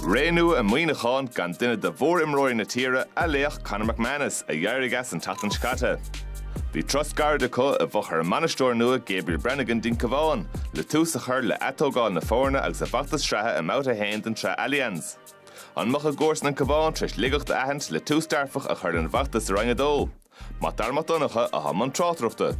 Ré nua i Muineachán gan duine de mhór-imreoirí na tíre, a laoch Conor McManus, a d'éirigh as an tseachtain seo caite. Bhí turas gairid acu i bhfochair a mbainisteoir nua Gabriel Brannigan dtí'n Cabhán le tús a chur le atógáil na foirne agus a bhfeachtas sraithe i mBabhta 1 den tSraith Allianz. An mbeadh a gcomharsan an Cabhán tar éis laigeacht a aithint le tús dearfach a chur lena bhfeachtas i Roinn 2? Mac Dara Mac Donncha atá i mbun tráchtaireachta.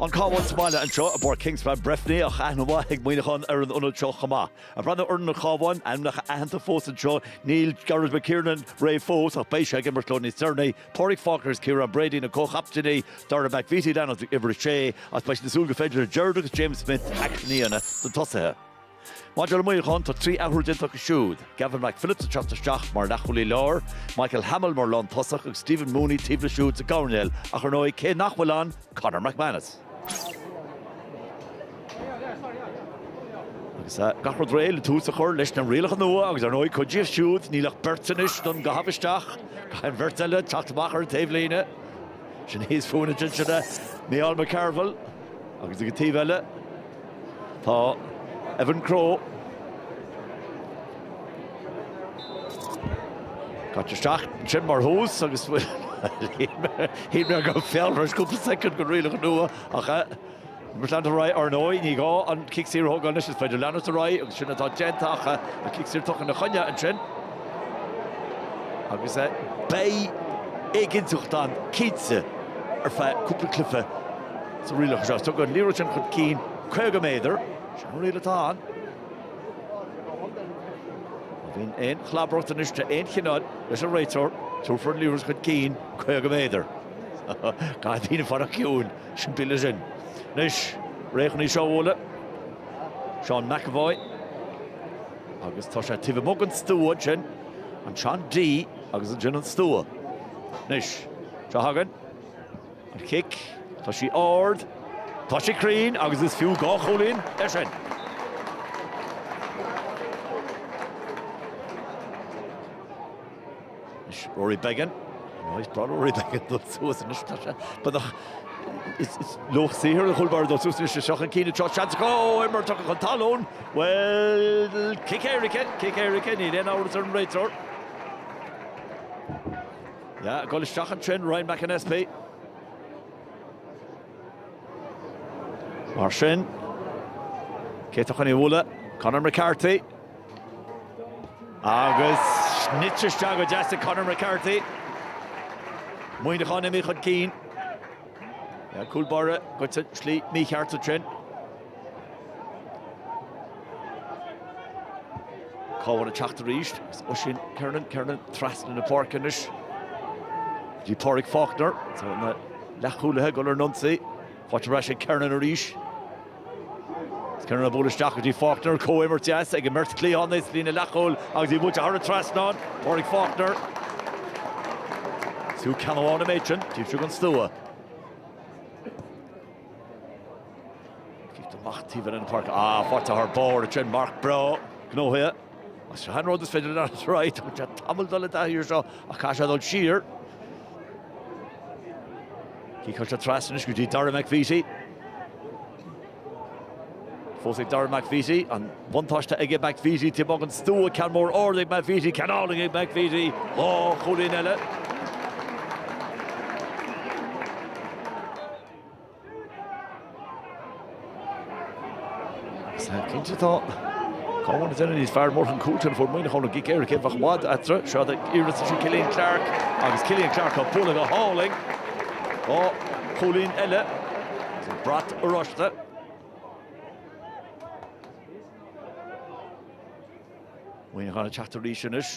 An Cabhán sa mbaile anseo i bPáirc Kingspan Breffni ach aithne mhaith ag Muineachán ar an ionad seo chomh maith. Ag breathnú ar fhoireann an Chabháin, ainmneacha aitheanta fós anseo, níl Gearóid McKiernan réidh fós ach beidh sé ag imirt leo níos deireanaí, Pádraig Faulkner agus Ciarán Brady na comhchaptaeiní, Dara McVeety ag leanacht ag uimhir 6 agus beidh siad ag súil gur féidir le Gerard agus James Smith aicsean a dhéanamh do na tosaithe. Maidir le Muineachán, tá 3 athrú déanta acu siúd, Gavin McPhillips ag teacht isteach mar leathchúlaí láir, Michael Hamill mar lántosach agus Stephen Mooney taobh leis siúd sa gcoirnéal, ach ar ndóigh, cé nach bhfuil ann? Conor McManus. Agus gach rud réidh le tús a chur leis na rialacha nua agus ar ndóigh, cuid díobh siúd, níl ach beirt anois don gcaitheamh isteach, caithfidh an bheirt eile teacht amach ar an taobhlíne. Sin thíos fúinn ansin, sin é Micheál McCarville agus ag an taobh eile, Tá Evan Crowe caite isteach ansin mar thús agus shíl mé go raibh feall tar éis cúpla soicind den rialacha nua ach leanúint ar aghaidh ar ndóigh ní gá an cic saor a thógáil anois is féidir leanúint ar aghaidh agus sin atá déanta ach an cic saor tugtha ina choinne ansin agus beidh éiginnteacht ann cinnte ar feadh cúpla cluiche Sa rialacha seo, tugadh an liathróid sin chun cinn 50 méadar. Sin an riail atá ann. Má bhíonn aon chlabaireacht anois de aon chineál leis an réiteoir, tabharfar an liathróid chun cinn 50 méadar. Caithfidh daoine fanacht ciúin, simplí leis sin. Anois, réidh chun í seo a bhualadh. Seán McEvoy. Agus tá sé taobh amuigh den stua ansin. An Sean D agus ansin an stua. Anois, seo chugainn. An chic, tá sí ard, tá sí cruinn agus is fiú 2 chúilín é sin. Anois Rory Beggan. Is breá le Rory Beggan dul suas anois. Tá sé beagnach is luach saothair do chúl báire dul suas anois seo chun cinn anseo. Seans acu imreoir tugtha chun talún. Bhuel, cic éirice, cic éirice, níl aon amhras ar an réiteoir. Yeah, ag dul isteach ansin, Ryan McAnespie. Mar sin, cé atá chun í a bhualadh? Conor McCarthy. Agus snite isteach go deas ag Conor McCarthy. Muineachán imithe chun cinn. Yeah, cúl báire goite slí mícheart ansin. Cabhán ag teacht arís agus Oisín Kernan, Kernan trasna na páirce anois go dtí Pádraig Faulkner. Tá na leathchúlaithe ag dul ar an ionsaí. Faighte ar ais ag Kernan arís. Is Kernan ag bualadh isteach go dtí Faulkner. Comhimirt deas ag an mbeirt cliathánaí sa líne leathchúil agus í buailte thar an trasnán. Pádraig Faulkner. Is fiú ceann amháin an méid sin, taobh istigh den stua. Cic amach taobh eile na páirce. Ah, faighte thar barr ansin, marc breá gnóthaithe. Agus seo an rud is féidir leanúint ar aghaidh. Tá sé tamall dul i dtaithí air seo ach caithfidh sé dul siar. Ciceáilte trasna anois go dtí Dara McVeety. Fós ag Dara McVeety, an buntáiste aige McVeety taobh amuigh den stua, ceann mór ard ag McVeety, ceann álainn ag McVeety, 2 chúilín eile. Cinnte tá Cabhán ag déanamh níos fearr murach an cúl sin a fuair Muineachán ón gcic éirice, bheadh i bhfad eatarthu. Seo iarracht ansin Cillian Clarke agus Cillian Clarke á bualadh go hálainn. 2 chúilín eile agus an brat oráiste. Muineachán ag teacht arís anois.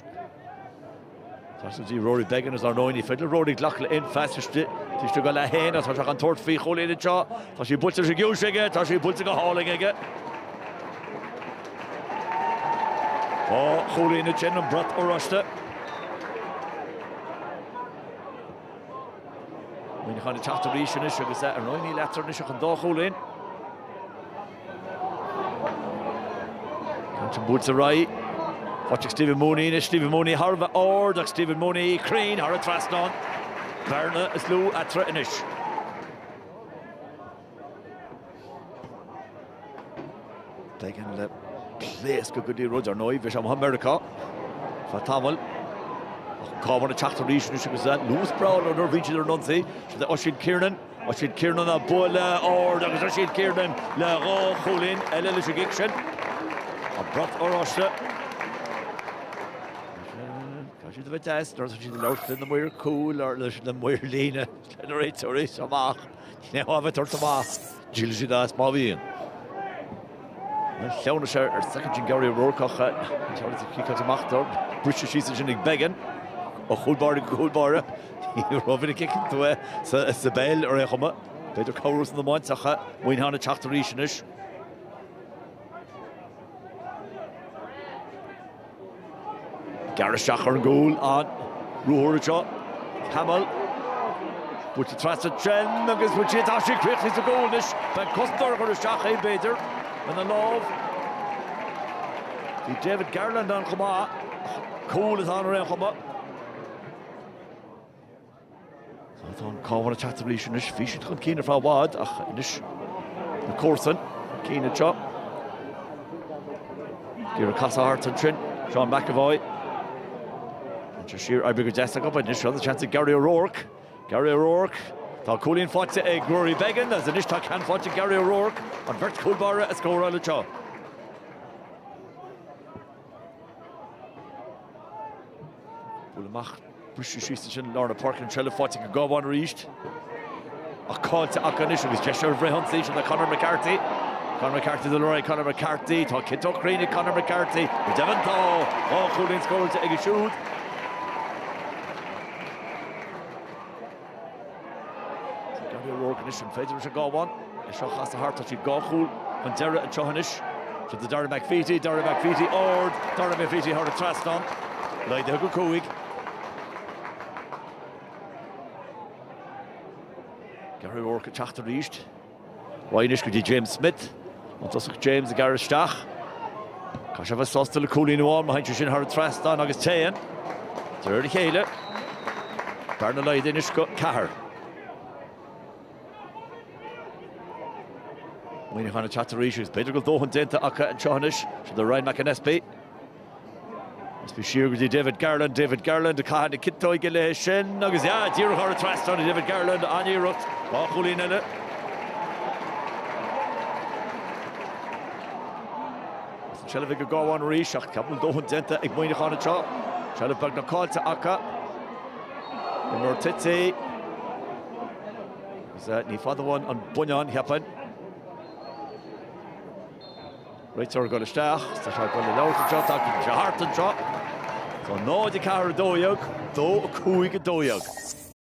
Trasna go dtí Rory Beggan is ar ndóigh ní féidir le Rory glacadh le aon phas istigh istigh dá leath féin ach tá sé chun tabhairt faoi chúilín anseo. Tá sí buailte leis an gciumhais aige, tá sí buailte go hálainn aige. 2 chúilín ansin, an brat oráiste. Muineachán ag teacht arís anois agus ar ndóigh níl eatarthu anois ach an dá chúilín. Ceann sin buailte ar aghaidh. Faighte ag Stephen Mooney anois. Stephen Mooney thar a bheith ard ach Stephen Mooney cruinn thar an trasnán. Bearna is lú eatarthu anois. Beggan le. Pléascadh go dtí rud, ar ndóigh, bhí sé amuigh i Meiriceá feadh tamaill. Ach an Cabhán ag teacht arís anois agus luas breá leo nuair a bhíonn siad ar an ionsaí. Siad é Oisín Kiernan. Oisín Kiernan á bualadh ard agus Oisín Kiernan le dhá chúilín eile leis an gcic sin. An brat oráiste. Tá siad a bheith deas nuair atá siad ag labhairt leis na maoir cúil or leis na maoir líne leis na réiteoirí amach. Ní a bheith tabhairt amach. Díolfaidh siad as má bhíonn. Sleamhnaigh sé ar soicind sin Gary O'Rourke ach ciceáilte amach dó. Briseadh síos ansin ag Beggan ó chúl báire go cúl báire. Ní rómhinic a fheiceann tú é sa bpeil ar aon chuma. B'fhéidir cabhrú san iomáint ach Muineachán ag teacht arís anois. Gearradh isteach ar an gcúl an ruathar anseo. Hamill. Buailte trasna ansin agus bhfuil sí tá sí críochnaithe sa gcúl anois. Beidh cosantóir a chur isteach é b'fhéidir lena lámh. Bhí David Garland ann chomh maith. Cúl atá ann ar aon chuma. Tá an Cabhán ag teacht arís anois. Bhí siad chun cinn ar feadh i bhfad ach anois na comharsain chun cinn anseo. Ag iarraidh casadh thart ansin. Seán McEvoy. Anseo siar oibrithe go deas acu anois. Seo seans ag Gary O'Rourke. Gary O'Rourke. Tá cúilín faighte ag Rory Beggan agus anois tá ceann faighte ag Gary O'Rourke. An bheirt chúl báire a scóráil anseo. Bualadh amach, briseadh síos ansin i lár na páirce, an tseilbh faighte ag an gCabhán arís. Ach caillte acu anois agus deis ar bhfrithionsaí, sin do Conor McCarthy. Conor McCarthy do Lorraine, Conor McCarthy, tá ciotóg chruinn ag Conor McCarthy. Go deimhin tá dhá chúilín scóráilte aige siúd. Gary O'Rourke anois, an féidir leis an gCabhán é seo a chasadh thart? Tá siad dhá chúl chun deiridh anseo anois. Seo do Darragh McVeety, Darragh McVeety ard, Darragh McVeety thar an trasnán. Laghdaithe go cúig. Gary O'Rourke ag teacht arís. Ar aghaidh anois go dtí James Smith. An tosach James ag gearradh isteach. Caithfidh sé a bheith sásta le cúilín amháin má théann sé sin thar an trasnán agus téann. De réir a chéile. Bearna laghdaithe anois go ceathair. Muineachán ag teacht arís agus b'fhéidir go bhfuil dóthain déanta acu anseo anois. Seo do Ryan McAnespie. Is siar go dtí David Garland, David Garland ag caitheamh na ciotóige léi sin agus yeah, díreach thar an trasnán ag David Garland, an-iarracht, dhá chúilín eile. Is an tseilbh ag an gCabhán arís ach ceapaim go bhfuil dóthain déanta ag Muineachán anseo. Seilbh beagnach caillte acu. Imreoir tite. Agus ní fada uainn an buinneán, cheapfainn. Réiteoir ag dul isteach, tá sé ag dul le labhairt anseo, tá sé thart anseo. Tá 0, 4, 12, 2, 5, 12.